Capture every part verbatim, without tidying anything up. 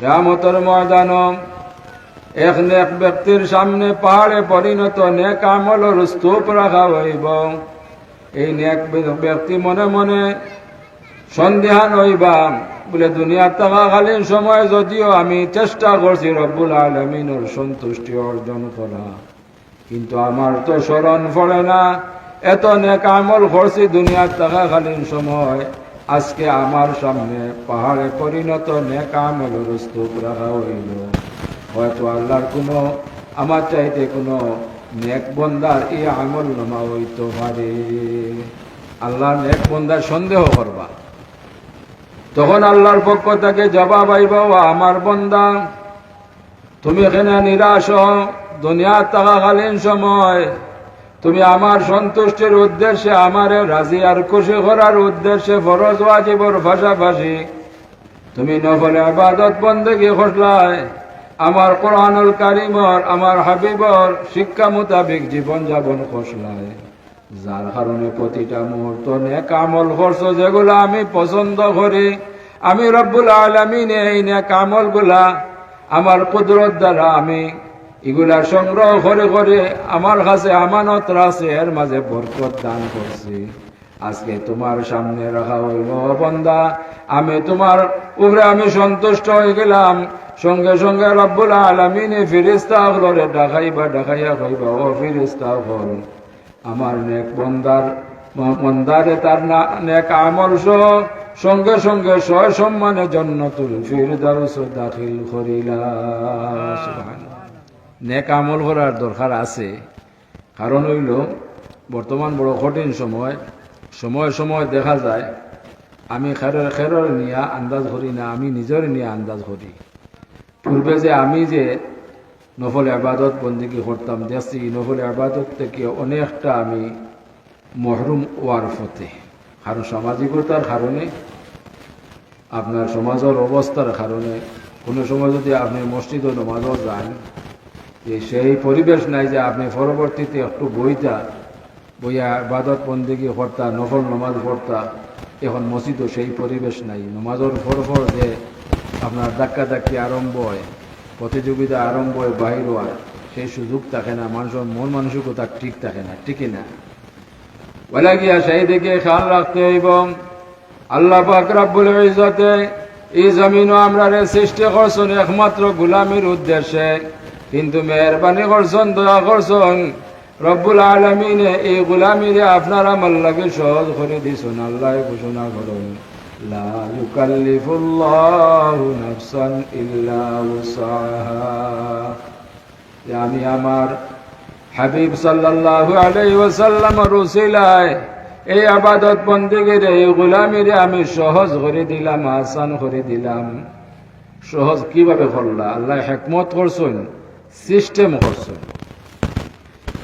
কিয়ামতর ময়দানো এক নেক ব্যক্তির সামনে পাহাড়ে পরিণত নেক আমলর স্তূপ রাখা অইবো। এই নেক ব্য-, ব্যক্তি মনে মনে সন্দিহান অইবা, বুলে, দুনিয়াত থাকাকালীন সময় যদিও আমি চেষ্টা করছি রব্বুল আলামিনর সন্তুষ্টি অর্জন করা, কিন্তু আমার তো স্মরণ পড়ে না, এত নেক আমল করছি দুনিয়াত থাকাকালীন সময়, আজকে আমার সামনে পাহাড়ে পরিণত নেক আমলর স্তূপ রাখা অইলো। হয়তো আল্লাহর কুনু, আমার চাইতে কুনু নেক বন্দার ই আমলনামা অইতো পারে। আল্লাহর নেক বন্দায় সন্দেহ করবা। তখন আল্লাহর পক্ষ থাকি জবাব আইবো, "ও আমার বন্দা, তুমি কেনে নিরাশ অও? দুনিয়াত থাকাকালীন সময় তুমি আমার সন্তুষ্টির উদ্দেশ্যে, আমারে রাজি আর খুশি করার উদ্দেশ্যে ফরজ ওয়াজিবর পাশাপাশি তুমি নফল ইবাদত বন্দেগি করলায়, আমার কোরআনুল কারীমর, আমার হাবিবর শিক্ষা মোতাবেক জীবন যাপন করলায়।" যার কারণে প্রতিটা মুহূর্ত নেক আমল করছো, যেগুলা আমি পছন্দ করি। আমি রব্বুল আলামিনে এই নেক আমলগুলা আমার কুদরত দ্বারা আমি ইগুলা সংগ্রহ করি করি আমার কাছে আমানত রাখছি, এর মাঝে বরকত দান করছি। আজকে তুমার সামনে রাখা অইলো, ও বন্দা, আমি তুমার উপরে আমি সন্তুষ্ট অইগেলাম। সঙ্গে সঙ্গে রব্বুল আলামিনে ফিরিস্তা অকলরে ডাকাইবা, ডাকাইয়া কইবা, "ও ফিরিস্তা অকল, আমার নেক বন্দার, ম-, বন্দারে তার না-, নেক আমল সহ সঙ্গে সঙ্গে সসম্মানে জন্নতুল ফিরদাউস দাখিল করিলা।" সুবহানাল্লাহ। নেক আমল করার দরকার আছে, কারণ অইলো বর্তমান বড় কঠিন সময়। সময় সময় দেখা যায় আমি খেরর, খেরর নিয়া আন্দাজ করি না, আমি নিজর নিয়া আন্দাজ করি। পূর্বে যে আমি যে নফল ইবাদত বন্দেগি করতাম, দেখছি ই নফল ইবাদত থাকি অনেকটা আমি মহরুম অওয়ার পথে। কারণ সামাজিকতার কারণে, আপনার সমাজর অবস্থার কারণে, কুনু সময় যুদি আপনে মসজিদো নমাজো যাইন, যে সেই পরিবেশ নাই যে আপনে পরবর্তীতে একটু বইতা, বইয়া ইবাদত বন্দেগি করতা, নফল নমাজ পড়তা। এখন মসজিদো সেই পরিবেশ নাই। নমাজর পর পর যে আপনার ধাক্কাধাক্কি আরম্ভ অয়, প্রতিযোগিতা আরম্ভ অয়, বাহির অওয়ার সেই সুযোগ থাকে না, মানষর মন মানসিকতা ঠিক থাকে না, ঠিক কি না? অইলা গিয়া সেই দিকে খেয়াল রাখতে অইবো। আল্লাহ পাক রব্বুল ইজ্জতে ই জমিনো আমরারে সৃষ্টি করছইন একমাত্র গোলামির উদ্দেশ্যে, কিন্তু মেহেরবানি করছইন, দয়া করছইন, রব্বুল আলামিনে ই গোলামিরে আপনার আমার লাগি সহজ করি দিছইন। আল্লায় ঘোষণা করইন, "লা ইউকাল্লিফুল্লাহু নাফসান ইল্লা উসআহা।" যে আমি আমার হাবিব সাল্লাল্লাহু আলাইহি ওয়াসাল্লামর উসিলায় এই ইবাদত বন্দেগিরে, এই গোলামিরে আমি সহজ করি দিলাম, আসান করি দিলাম। সহজ কিভাবে করলা? আল্লায় হিকমত করছইন, system করছইন।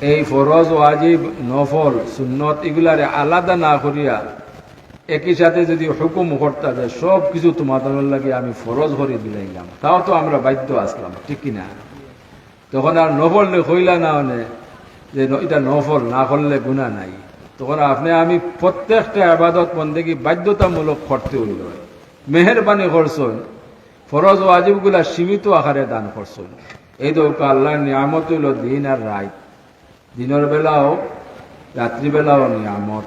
এই ফরজ, ওয়াজিব, নফল, সুন্নত ইগুলারে আলাদা না করিয়া একই সাথে যুদি হুকুম করতা যে সব কিছু তুমার লাগি আমি ফরজ করি দিলাইলাম, তাও তো আমরা বাধ্য আছলাম, ঠিক কি না? তখন আর নফল নি কইলা না অনে যে ন-, ইটা নফল, না করলে গুনা নাই। তখন আপনে আমি প্রত্যেকটা ইবাদত বন্দেগি বাধ্যতামূলক করতে অইলো। মেহেরবানি করছইন, ফরজ ওয়াজিবগুলা সীমিত আকারে দান করছইন। এই দেখউক্কা আল্লাহর নিয়ামত অইলো দিন আর রাইত। দিনর বেলাও, রাত্রিবেলাও নিয়ামত।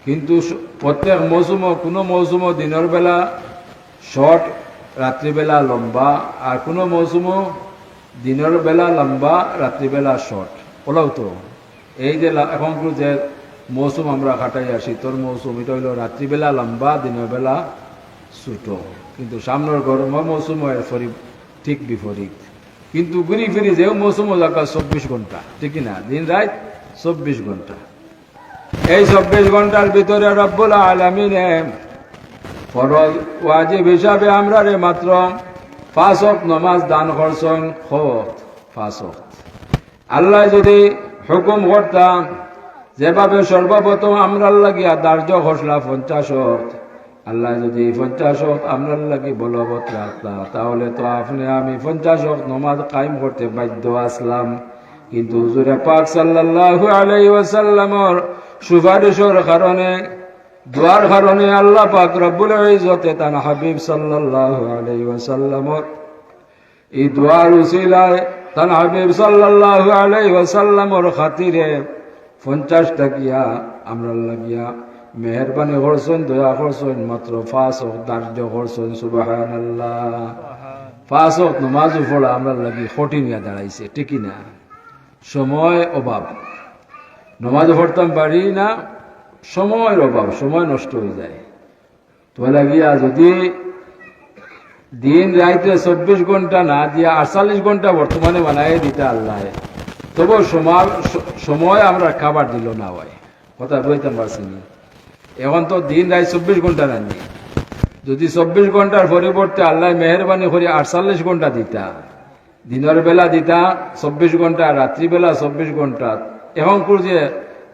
কিন্তু স-, প্রত্যেক মৌসুমো, কুনু মৌসুমো দিনর বেলা short, রাত্রিবেলা লম্বা, আর কুনু মৌসুমো দিনর বেলা লম্বা, রাত্রিবেলা short। অলাউ তো, এই যে লা-, এখন যে মৌসুম আমরা কাটাইয়ার, শীতর মৌসুম, ইটা অইলো রাত্রিবেলা লম্বা, দিনর বেলা ছোট। কিন্তু সামনর গরমর মৌসুমো এর ফরি-, ঠিক বিপরীত। কিন্তু ঘুরি ফিরি যে মৌসুমো যাউক্কা চব্বিশ ঘন্টা, ঠিক কি না? দিন রাইত চব্বিশ ঘন্টা। এই চব্বিশ ঘন্টার ভিতরে রব্বুল আলামিনে ফরজ ওয়াজিব হিসাবে আমরারে মাত্র পাঁচ ওয়াক্ত নমাজ দান করছইন, কয় ওয়াক্ত? পাঁচ ওয়াক্ত। আল্লায় যুদি হুকুম করতা, যেভাবে সর্বপ্রথম আমরার লাগিয়া ধার্য করছলা পঞ্চাশ ওয়াক্ত, আল্লায় যুদি পঞ্চাশ ওয়াক্ত আমরার লাগি বলবৎ রাখতা, তাহলে তো আপনে আমি পঞ্চাশ ওয়াক্ত নমাজ কায়েম করতে বাধ্য আছলাম। কিন্তু হুজুরে পাক সাল্লাল্লাহু আলাইহি ওয়াসাল্লামর সুপারিশর কারণে দোয়ার কারণে আল্লাহ পাক রব্বুল ইজ্জতে তান হাবিব সাল্লাল্লাহু আলাইহি ওয়াসাল্লামর, এই দোয়ার উসিলায় তান হাবিব সাল্লাল্লাহু আলাইহি ওয়াসাল্লামর খাতিরে পঞ্চাশ টাকিয়া আমরার লাগিয়া মেহেরবানি করছইন, দয়া করছইন, মাত্র পাঁচ অক্ত ধার্য করছইন। সুবহানাল্লাহ। পাঁচ অক্ত নমাজও পড়া আমরার লাগি কঠিন অইয়া দাঁড়াইছে, ঠিক কি না? সময় অভাব, নমাজ পড়তাম পারি না, সময়র অভাব, সময় নষ্ট অইযায়। তো লাগিয়া যদি দিন রাইতে চব্বিশ ঘন্টা না দিয়া আটচল্লিশ ঘন্টা বর্তমানে বানাই দিতা আল্লায়, তবু সময়, স-, সময় আমরার খাবার দিল না অয়। কথা বুঝাইতাম পারছি নি? এখন তো দিন রাইত চব্বিশ ঘন্টা নানি, যদি চব্বিশ ঘন্টার পরিবর্তে আল্লায় মেহেরবানি করি আটচল্লিশ ঘন্টা দিতা, দিনর বেলা দিতা চব্বিশ ঘন্টা, রাত্রিবেলা চব্বিশ ঘন্টা। এখনকুর যে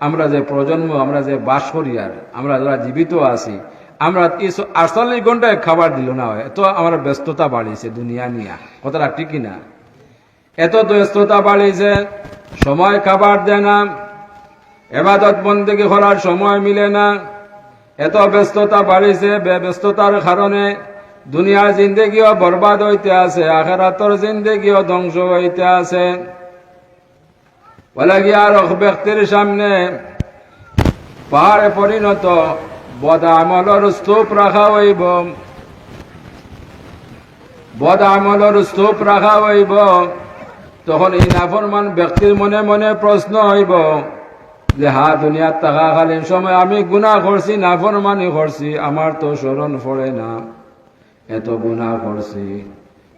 আমরা যে প্রজন্ম, আমরা যে বাস করিয়ার, আমরা যারা জীবিত আছি, আমরা এই স-, আটচল্লিশ ঘন্টায় খাবার দিল না অয়, এত আমরা ব্যস্ততা বাড়িছে দুনিয়া নিয়া। কথাটা ঠিক কি না? এত ব্যস্ততা বাড়িছে, সময় খাবার দেয় না, এবাদত বন্দেগি করার সময় মিলে না। এত ব্যস্ততা বাড়িছে, বে-, ব্যস্ততার কারণে দুনিয়ার জিন্দেগিও বরবাদ অইতে আছে, আখেরাতর জিন্দেগিও ধ্বংস অইতে আছে। অলাগি আর এক ব্যক্তির সামনে পাহাড়ে পরিণত বদ আমলর স্তূপ রাখা অইব, বদ আমলর স্তূপ রাখা অইব। তখন এই নাফরমান ব্যক্তির মনে মনে প্রশ্ন অইব যে, হা, দুনিয়াত থাকাকালীন সময় আমি গুনাহ করছি, নাফরমানি করছি, আমার তো স্মরণ পড়ে না, এত গুনাহ করছি।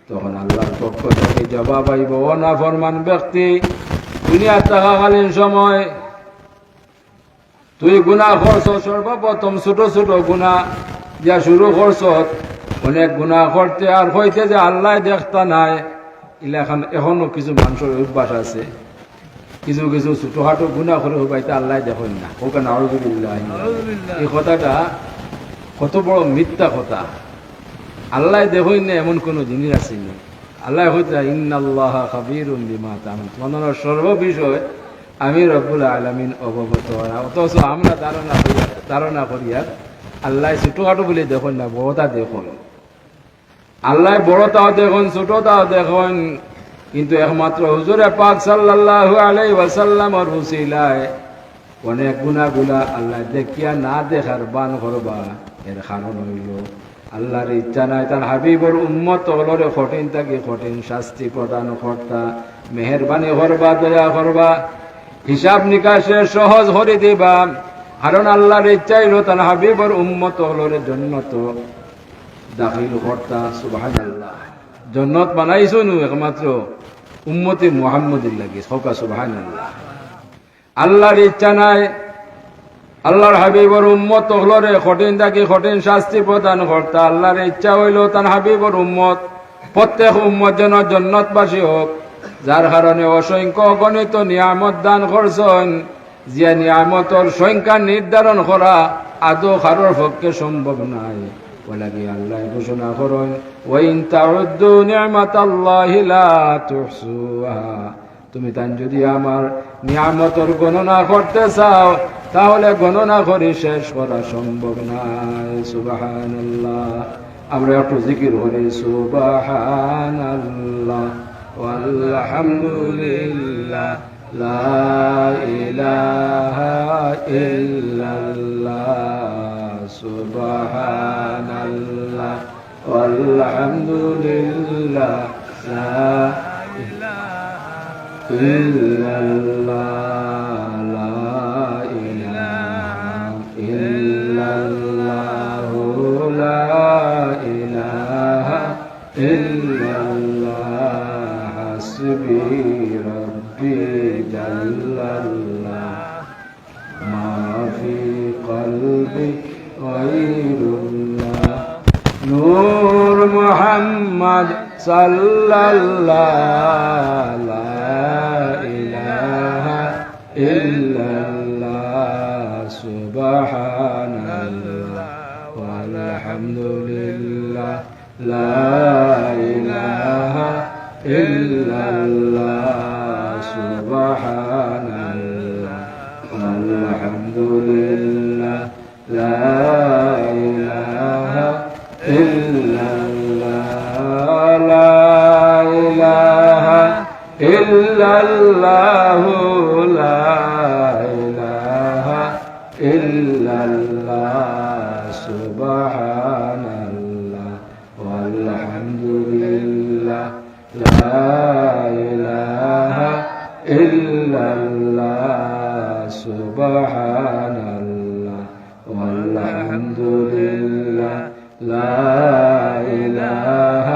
তখন আল্লাহর পক্ষ থাকি জবাব আইব, ও নাফরমান ব্যক্তি, দুনিয়াত থাকাকালীন সময় তুই গুনাহ করছস, সর্বপ্রথম ছোট ছোট গুনাহ দিয়া শুরু করছস, অনেক গুনাহ করতে আর কইতে যে আল্লায় দেখতা নায়। ইলাখান এখনো কিছু মানষর অভ্যাস আছে, কিছু কিছু ছোটখাটো গুনাহ করে হবাইতে আল্লায় দেখইন না। কউক্কা নাউজুবিল্লাহ। নাউজুবিল্লাহ। এই কথাটা কত বড় মিথ্যা কথা। আল্লায় দেখইন না এমন কোনো জিনিস আছে নি? আল্লায় কইতা, ইন্নাল্লাহা খাবীরুম বিমা তা'মালুন। তোমার সর্ব বিষয় আমি রব্বুল আলামিন অবগত অরা। অথচ আমরা ধারণা করিয়ার, ধারণা করিয়ার আল্লায় ছোটখাটো বুলি দেখইন না, বড়তা দেখইন। আল্লায় বড়তাও দেখইন, ছোটতাও দেখইন, কিন্তু একমাত্র হুজুরে পাক সাল্লাল্লাহু আলাইহি ওয়াসাল্লামর উসিলায় অনেক গুনাগুলা আল্লায় দেখিয়া না দেখার ভান করবা। এর কারণ অইল আল্লাহর ইচ্ছা নাই তান হাবিবর উম্মত অকলরে কঠিন থাকি কঠিন শাস্তি প্রদান করতা। মেহেরবানি করবা, দয়া করবা, হিসাব নিকাশে সহজ করি দিবা। কারণ আল্লাহর ইচ্ছা অইল তান হাবিবর উম্মত অকলরে জন্নত দাখিল করতা। সুবহানাল্লাহ। জন্নত বানাইছইন নু একমাত্র উম্মতে মুহাম্মদীর লাগি। কউক্কা সুবহানাল্লাহ। আল্লাহর ইচ্ছা নাই আল্লাহর হাবিবর উম্মত অকলরে কঠিন থাকি কঠিন শাস্তি প্রদান করতা। আল্লাহর ইচ্ছা অইল তান হাবিবর উম্মত, প্রত্যেক উম্মত যেন জন্নতবাসী অউক, যার কারণে অসংখ্য অগণিত নিয়ামত দান করছইন, যে নিয়ামতর সংখ্যা নির্ধারণ করা আদৌ কারোর পক্ষে সম্ভব নায়। অলাগি আল্লায় ঘোষণা করইন, ওয়া ইন তাউদ্দু নি'মাতাল্লাহি লা তুহসুহা। তুমি তাইন যদি আমার নিয়ামতর গণনা করতে চাও, তাহলে গণনা করি শেষ করা সম্ভব নায়। সুবহানাল্লাহ। আমরা একটু জিকির করি, সুবহানাল্লাহ, ওয়ালহামদুলিল্লাহ, লা ইলাহা ইল্লাল্লাহ, সুবহানাল্লাহ, والحمد لله، لا إله إلا الله، لا إله إلا الله، لا إله إلا الله، حسبي ربي جل الله، ما في قلبي غير الله، نور محمد صلى الله، لا إله إلا الله، سبحان الله، والحمد لله، لا إله إلا الله، سبحان الله، والحمد لله، لا الله، لا إله إلا الله، سبحان الله، والحمد لله، لا إله إلا الله، سبحان الله، والحمد لله، لا إله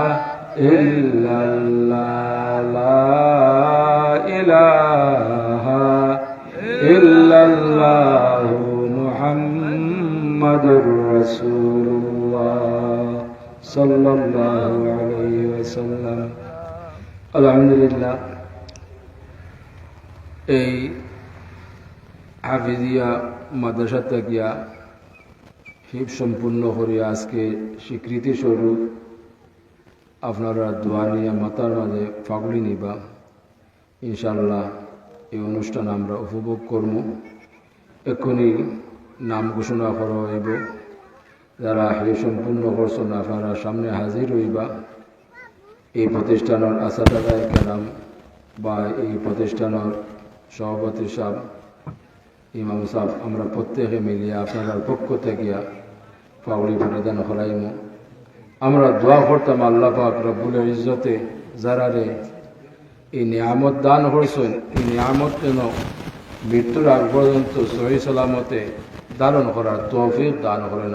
إلا الله، لا إله إلا الله، محمد رسول الله، صلى الله عليه وسلم. আলহামদুলিল্লাহ, এই হাফিজিয়া মাদ্রাসা থাকিয়া হিফজ সম্পূর্ণ করিয়া আজকে স্বীকৃতি স্বরূপ আপনারা দোয়া নিয়া মাথার মাঝে পাগড়ি নিবা। ইনশাআল্লাহ, এই অনুষ্ঠান আমরা উপভোগ করমু। এক্ষুনি নাম ঘোষণা করা অইবো। যারা হিফজ সম্পূর্ণ করছইন, আপনারা সামনে হাজির অইবা। এই প্রতিষ্ঠানর আসাতাজায়ে কেরাম বা এই প্রতিষ্ঠানর সভাপতি সাহেব, ইমাম সাহেব, আমরা প্রত্যেকে মিলিয়া আপনারার পক্ষ থাকিয়া পাগড়ি পরিধান করাইমু। আমরা দোয়া করতাম আল্লাহ পাক রব্বুল ইজ্জতে যারারে এই নিয়ামত দান করছইন, এই নিয়ামত যেন মৃত্যুর আগ পর্যন্ত সহি সালামতে ধারণ করার তৌফিক দান করেন।